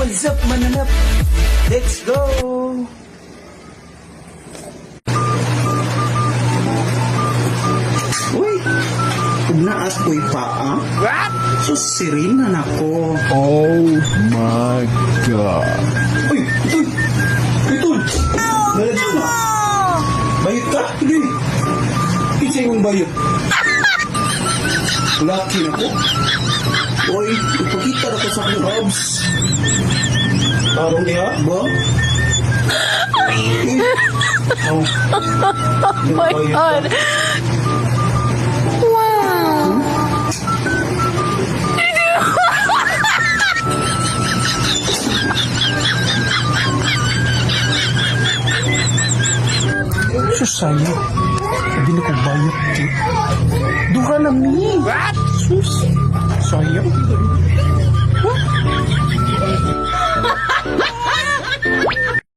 What's up, mananap? Let's go! Uy! Ug naa ko'y paa. What? So, sirena na ko. Oh my God. Uy! Itoy! Itoy! Nalagyan na! Bayot ka? Hindi! Kinsa imong bayot? Lucky na ko. Uy, ipakita na ko sa akong abs. Tarong diha, ba? Eh. Oh. Oh my Bayot ka. God. Wow. Sus, sayo. Hindi na ko bayot. Eh. Duha na mi. What? Sus, sayang.